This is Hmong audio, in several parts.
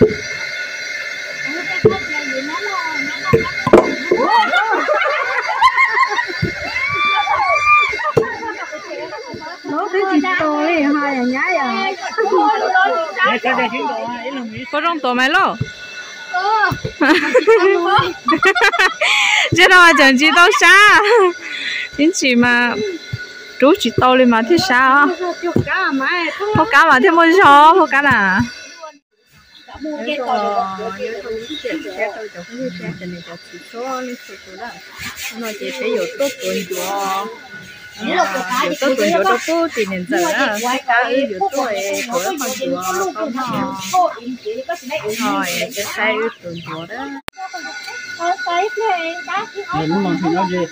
Lub twb tsis tau li ho nyab yom. Puas zoo tuav mas lauj? Ntsej no mas tseem tsis tau sab. Ib ntsis mas rub tsis tau li mas thiaj sab os. Phauj kab mas thiaj muaj zog phauj kab na. No ces peb yuav tuaj tuav ncuav, yuav tuaj tuav ncuav rau pub tim niam ntxawm na, sab kab wb yuav tuaj tuav qhov ncuav rau peb noj. Wb ho saib wb tuav ncuav na.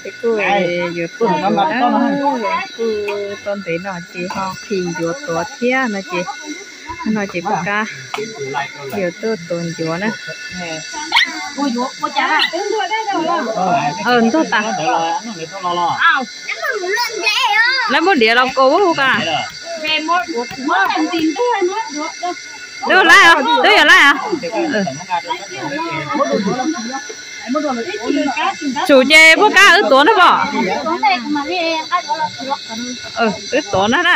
Peb kuj yuav tuaj ncuav na, kuj tuaj ntev no ces ho qhis ncuav tuav thiab no ces, no ces pub kab yuav tuaj tuav ncuav na. Ntuag tas. Lawv muab diav los kaus pub kab. Twb laib os, twb yog laib os. Tsum ces pub kab wb tuav na pom. Wb tuav na na.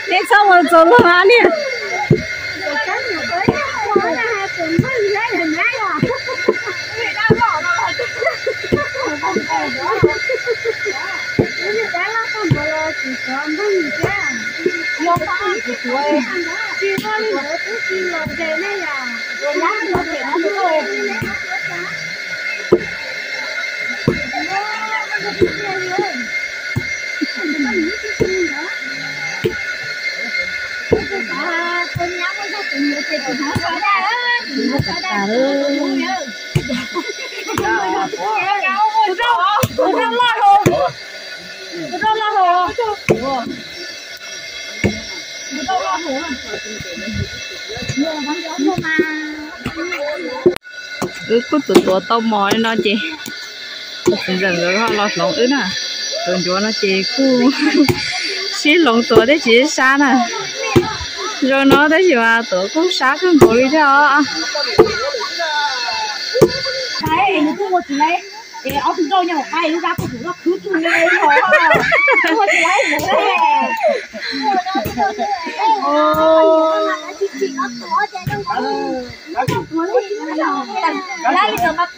Peb txhob mus txog luag li. Wb kuj tuav tuav tau mos li no ces tus txiv ntxawm nkawd ho los hloov wb na. Tuav ncuav no ces kuj sib hloov tuav thiab tsis sab na. Zoo no tab sis mas tuav kuj sab kawg nkaus li thiab os.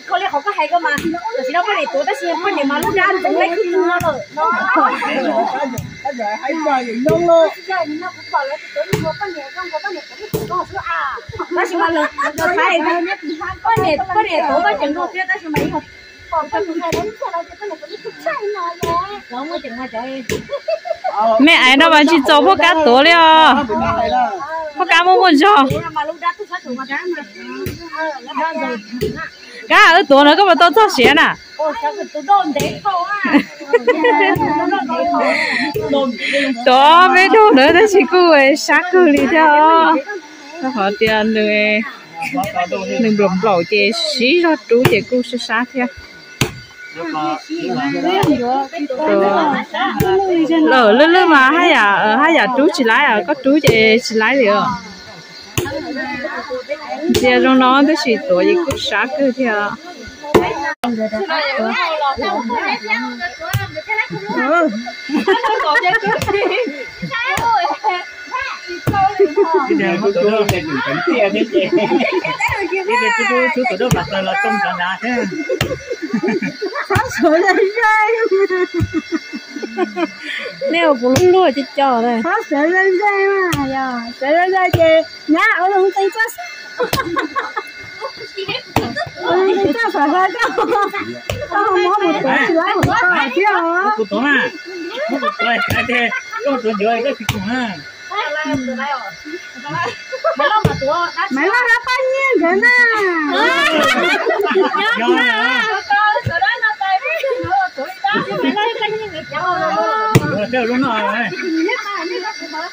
Koj li qhov koj hais ko mas, tam sim no poj niam tuav tab sis poj niam mas lub dab ntxeev laib khwb tug no lawm. Tab sis mas lawv, lawv hais poj niam, poj niam tuav koj ceev no thiab tab sis mas yog Mej aiv no mas tsis txaus phauj Kab tuav li os. Phauj Kab muaj muaj zog. Kab, wb tuav no koj puas tau txog siav na? Tuav peb daug ntawd tab sis kuj sab kawg li thiab os. Rau qhov tias nws, nws nplaum nplaum ces siv zog rub ces kuj sab sab thiab. Lwj lwj mas haj yam, haj yam rub tsis laib, koj rub ces tsis laib li os. Ntxias zoo no tab sis tuav ces kuj sab kawg thiab. Nej ua puas luag luag cov cov na. Sawv zaj zaj, sawv zaj zaj ces nyab ua zoo txeev txoj, ua zoo txeev txoj xov hlo coj, koj ho muab mus tuav tsis laib hauv ko thiab os. Maiv Lauj rab paj nyiaj nkawd na.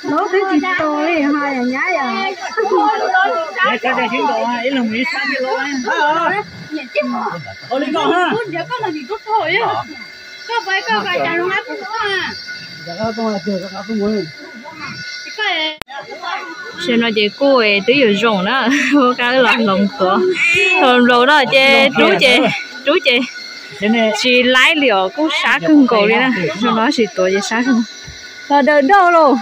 Lub twb tsis tos li ho nyab yom. Tam sim no ces kuj twb yuav zoo na, ua kab los hloov tuav. Thaum nplaum no ces rub ces, rub ces tsis laib li os, kuj sab kawg nkaus li na. Zoo no tsis tuav ces sab kawg. Los daws dauj lauj.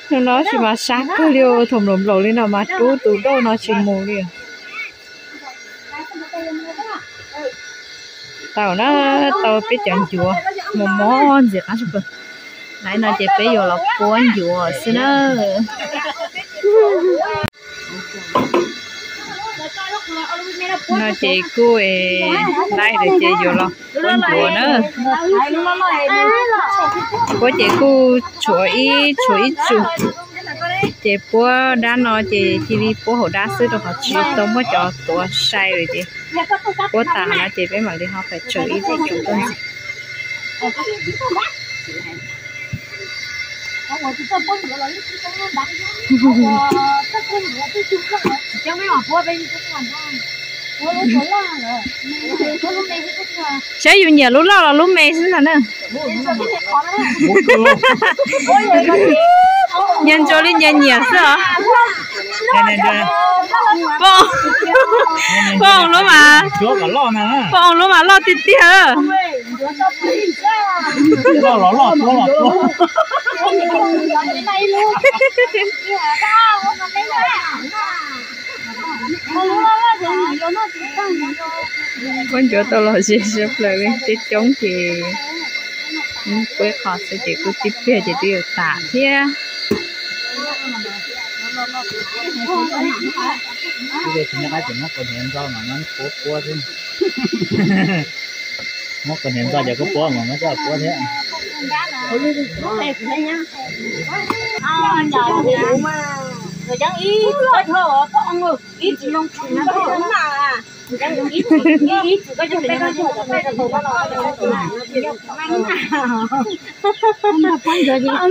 Zoo no tsis mas sab kawg li, thaum nplaum nplaum li no mas rub tus dauj no tsis mus li. Tau na, tau peb cov ncuav mos mos ntxim qab tshaj plaws. Laiv no ces peb yuav los puab ncuav xwb na. No ces kuj laiv lawm ces yuav los puab ncuav na. Puab ces kuj tshuav ib, tshuav ib tsu. Ces puab dab no ces cia li puab hauv dab xwb rau qhov tsis tau muab cov tuav sai lawm ces puab tas no ces peb mam li ho pais tsaws ib tsu tuaj ntxiv. Saib yus nyiam lub loj los lub me xwb ntag na. Nyias ntsuas li nyias nyiam xwb os. Poj, poj lub mas, poj lub mas loj tiag tiag. Puab ncuav tau los ze siab plaws li, coob coob ces puab qho xwb ces kuj tib pliag ces twb yuav tas thiab. Muab qos hniav ntxo cov koj puab mas muab coj puab thiab.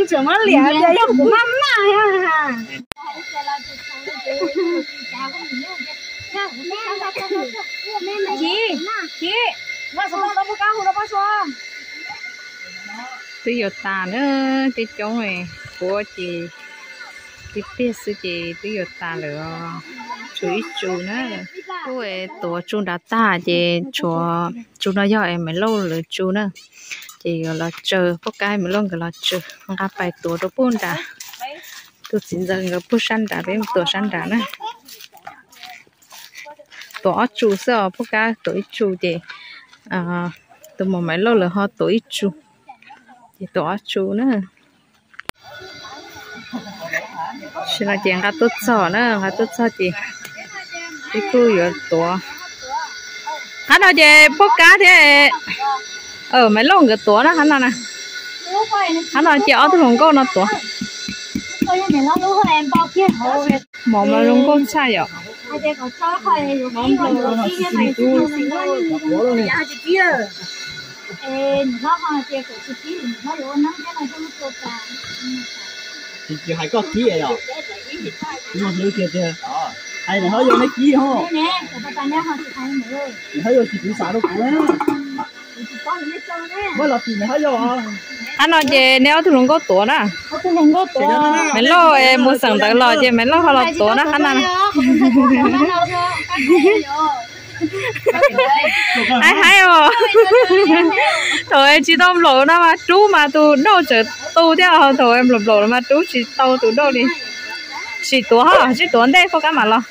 Tseem muab liam tias yog kuv maj maj. Chiv, chiv, muab xov tooj rau puab kab hu rau poj suav. Twb yuav tas na, tej coob puab ces tib pliag xwb ces twb yuav tas lawm, tshuav ib tsu na. Kuj tuav tsu nrad tag ces tshuav tsu no yog Maiv Lauj lawv tsu na, ces yuav los tsaws, puab kab Maiv Lauj nkawd los tsaws, nqa pais tuav rau puag nrad. Tus txiv ntxawm nkawd puag sab nrad, peb mus tuav sab nrad na. Tuav ob tsu xwb os, puab kab tuav ib tsu ces tus muam Maiv Lauj lawv ho tuav ib tsu, ces tuav ob tsu na. Tam sim no ces nqa tuaj txog na, nqa tuaj txog ces peb kuj yuav tuav. Qhov no ces puab kab thiab Maiv Lauj nkawd tuav na, qhov no na. Qhov no ces ob tug hluas nkauj no tuav. Mov mas zoo nkauj tshaj yom. Tsis hais koj kib os. Hais nws ho yog neb kib ho. Nws ho yog tsis kuv xav rau kuv na. Muab los tim nws ho yog. Qhov no ces neb ob tug hluas nkauj tuav na. Maiv Lauj mus xeem ntawd los ces Maiv Lauj ho los tuav na qhov no. Haib haib os. Thaum tsis tau nplaum no mas rub mas tus dauj tseem tu thiab, thaum nplaum nplaum mas rub tsis tau tus dauj li. Sim tuav ho, sib tuav ntej puab kab mam los.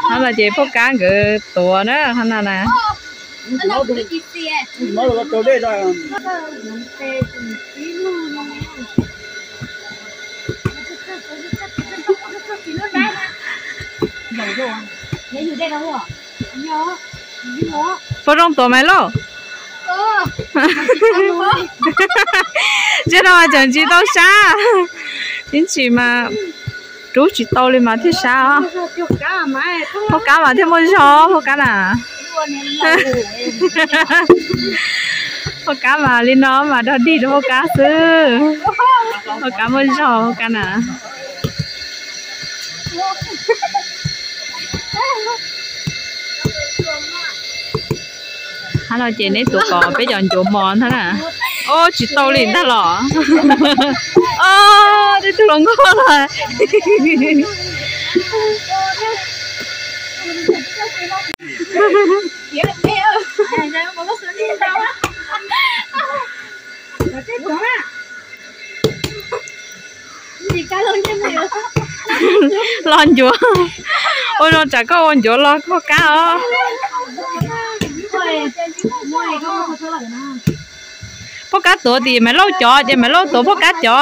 Hnub no ces phauj Kab nkawd tuav na, hnub no na. Puas zoo tuav Maiv Lauj? Tsiaj no mas tseem tsis tau sab, ib ntsis mas rub tsis tau li mas thiaj sab os. Phauj Kab mas thiaj muaj zog, phauj Kab na. Phauj Kab mas li no mas dog dig rau phauj Kab xwb. Phauj Kab muaj zog, phauj Kab na. Hnub no ces neb tuav kom peb cov ncuav mos ntag na. Ob, tsis tau li ntag los. Ob, twb tug hluas nkauj los. Los ncuav. Ua zoo tsam koj ua ncuav los phauj Kab os. Phauj Kab tuav tim Maiv Lauj cov ces Maiv Lauj tuav phauj Kab cov.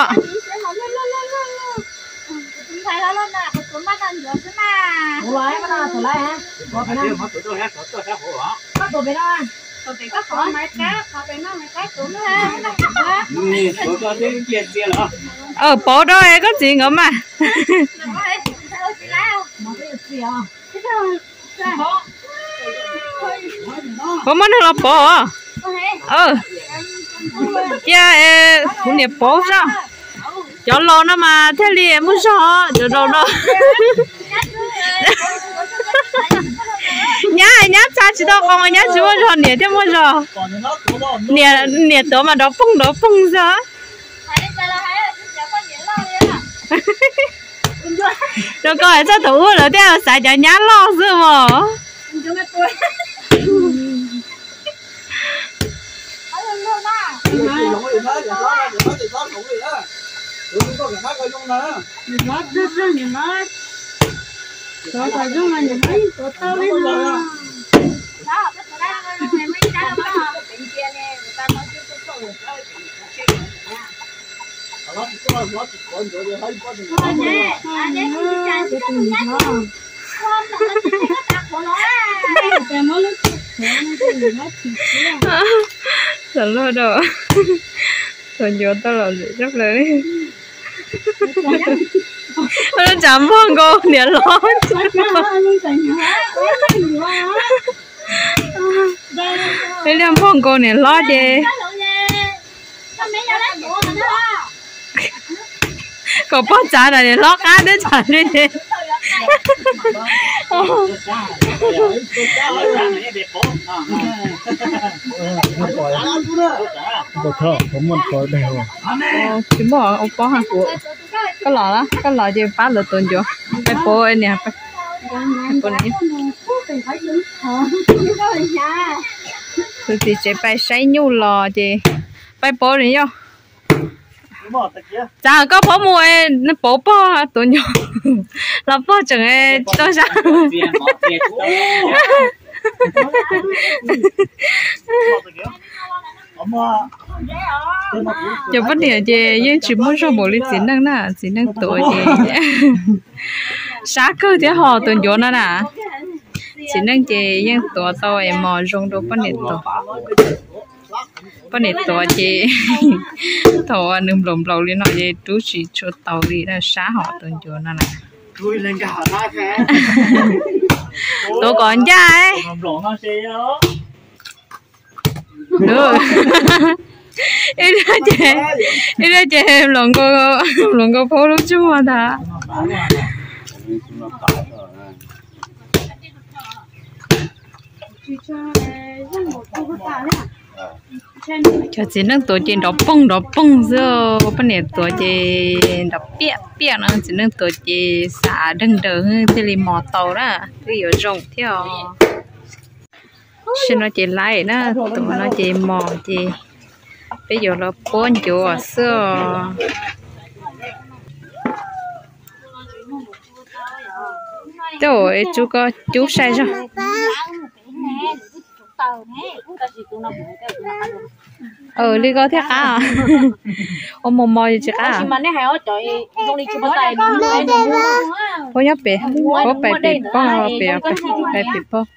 Pauv rau koj txiv nkawd mas. Pauv, muab neeg los pauv. Cia kuv niam pauv soj. Cov laus no mas thiaj li muaj zog, cov laus no. Nyab, nyab txha tsis tau qoo, nyab tsis muaj zog, niam thiaj muaj zog. Niam tuav mas nrov poog nrov poog xwb. Rau koj hais txog thaum ub lawv thiaj xav cov nyab loj xwb mos. Txawm luag dau, tus ncuav tau los zam plaws li. Lub tsam npog nkaus niam hlob. Ib liag npog nkaus niam hlob ces kom pog txav na niam hlob qab twb txav li ces. Tsis muaj ua pob, koj los, koj los ces pab lawv tuav ncuav. Peb puab niam, tus txiv tsev pais saib nyuj los ces peb puab li yog. Txav koj phob mus pauv pog tuav ncuav los pog tseem tsis tau sab. Cov poj niam ces yeej tsis muaj zog npaum li txiv neej na, txiv neej tuav ces sab kawg thiab ho tuav ncuav no na. Txiv neej ces yeej tuav tau es mos zoo rau poj niam tuav. Poj niam tuav ces thaum nws nplaum nplaum li no ces rub tsis tshua tau li, sab ho tuav ncuav no na. Tuav kom ncaj. Ib daim ces, ib daim ces nplaum nkaus phaub lub tsuag ntag. Cov txiv neej tuav ces nrov poog nrov poog xwb, poj niam tuav ces nrov piaj piaj no, txiv neej tuav ces xav deeg daws thiaj li mos tau na, twb yuav zoo thiab os. Sim no ces laib na, tus no ces mos ces Peb yuav los puab ncuav xwb os. Tej es tsuj koj cub saib zog. Li koj thiaj qab. Ua mos mos tsis qab. Puab nyob pem, puab pem pem pog, pem pem pog.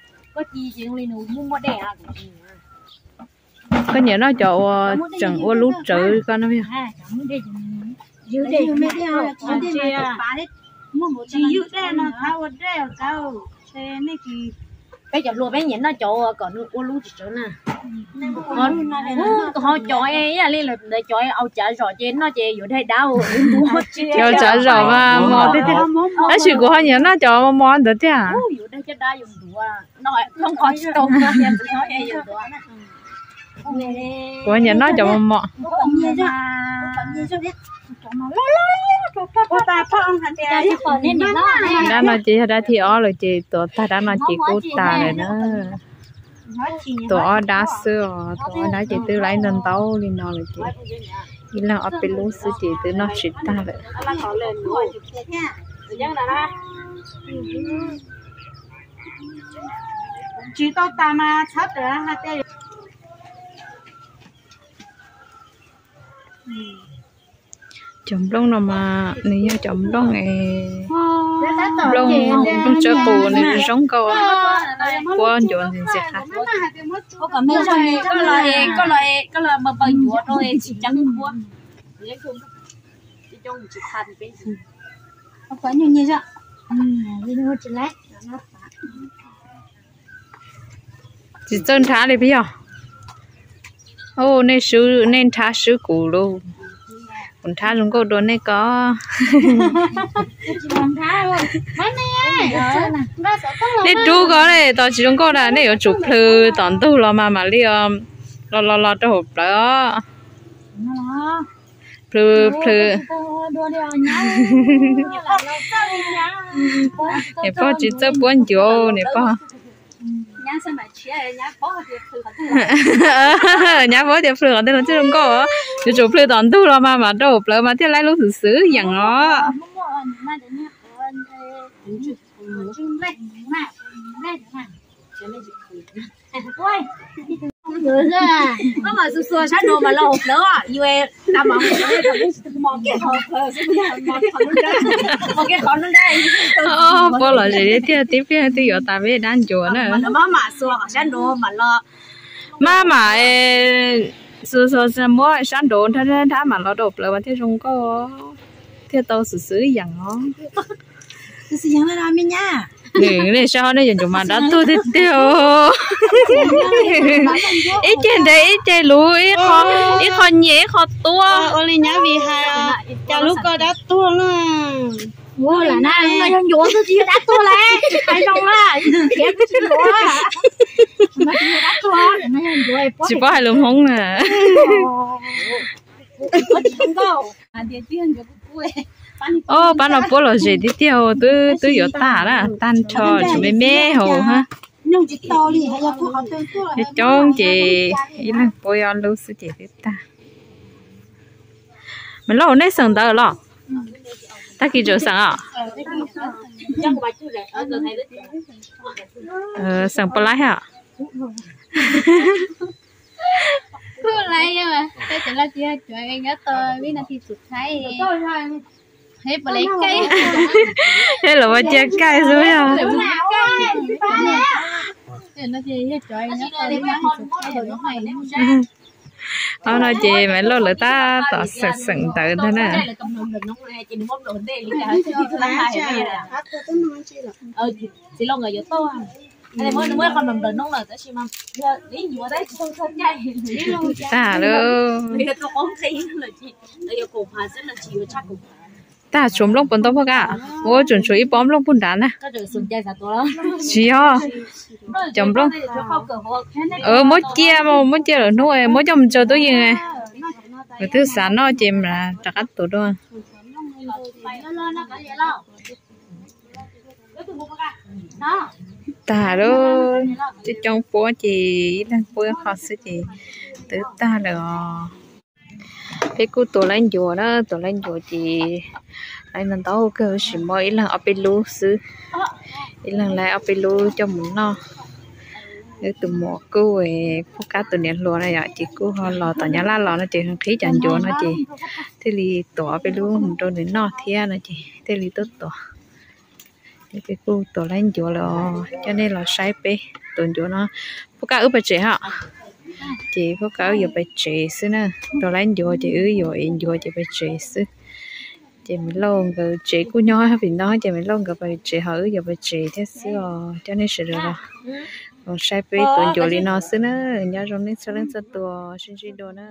Koj nyiam noj cov uas tseem ua lub tsawv koj no yog? Peb cov hluas peb nyiam noj cov uas kom nws ua lub tsawv na. Ho cov ib yam li lawv cov au cav zom ces noj ces yuav daig dab. Cov cav zom mas mos tiag tiag. Tab sis kuv ho nyiam noj cov mos mos ntawd tiag. Kuv nyiam noj cov mos mos. Dab no ces yog dab thib ob lawm ces tuav tag dab no ces kuj tas lawm na. Tuav ob dab xwb os, tuav ob dab ces twb laib ntau ntau li no lawm ces ib leeg ob peb lub xwb ces twb noj tsis tag lawm. Tsis tau tas mas txhob tas hais tias. Cov nplooj no mas nws yog cov nplooj, nplooj, nplooj tsawb qus nws zoo nkauj. Puab ncuav ntxiv ntxiv qab. Tsis txawj nrhab li peb yog. Nej nrhab swb kuv lauj. Kuv nrhab zoo nkauj dua nej ko. Nej rub ko tos tsis zoo nkauj na, nej yuav tsum plhws tom ntug los mas mam li los los los rau hauv plawv os. Plhws plhws. Niam pog tsis txawj puab ncuav niam pog. Nyab paub tias plhws qhov twg los tsis zoo nkauj, yuav tsum plhws tom ntug los mas mam rau plawv mas thiaj laib lub xwm xwm yeem os. Puab lom zem tiag tiag, tib pliag twb yuav tas peb dab ncuav na. Maj mam xuas xuas muab sab nraud nrhab nrhab mam los rau plawv mas thiaj zoo nkauj, thiaj tau xwm xwm yeem os. Nws nej saib ho nej yuav ncuav mas dab tuag tiag tiag. Ib ce ntev ib ce luv, ib qho nyias ib qho tuab. Ua li nyab vim hais cas lub ko dab tuag na. Tsis paub hais lus Hmoob na. Ob pab no puab lom zem tiag tiag, twb twb yuav tag na, tag nrho tsis me me hauv hab. Coob coob ces ib leeg puab ob lub xwb ces twb tag. Mas lauj, nej xeem ntawv los? Tag kis tseem xeem os? Xeem puas laib os? Peb los ua cia kaij xwb yog. Ob no ces Maiv Lauj lawv tab tom xeem xeem ntawv ntag na. Tag lauj. Tag, tshuav nplooj puas ntau puag ka? Ua tseem tshuav ib pob nplooj puag nrad na. Tsis yog, cov nplooj. Muab cia, muab cia lawm hnub muab coj mus tso tub yees. Lawv twb xav noj ces mam rov qab tuav dua. Tag lauj, coob coob puab ces ib leeg puab ib qho xwb ces twb tag lawm os. Peb kuj tuav laib ncuav na, tuav laib ncuav ces laib ntau ntau kawg, tab sis muab ib leeg ob peb lub xwb. Ib leeg laib ob peb lub coj mus noj. Wb tus muam kuj, phauj Kab tus niam hluas na yom, ces kuj ho los tom Nyab Laj los no ces nqhis cov ncuav no ces thiaj li tuav ob peb lub mus rau nws noj thiab no ces thiaj li tuaj tuav. Ces peb kuj tuav laib ncuav lawm, coj nej los saib peb tuav ncuav no. Phauj Kab wb pais tsev hos. Ces phauj Kab wb yuav pais tsev xwb na. Tuav laib ncuav ces wb yuav ev ncuav ces pais tsev xwb. Ces Maiv Lauj nkawd tsev kuj nyob pem no ces Maiv Lauj nkawd pais tsev ho wb yuav pais tsev thiab xwb os. Coj nej sawv daws los saib peb tuav ncuav li no xwb na. Nyob zoo nej txhua leej txhua tus, sib ntsib dua na.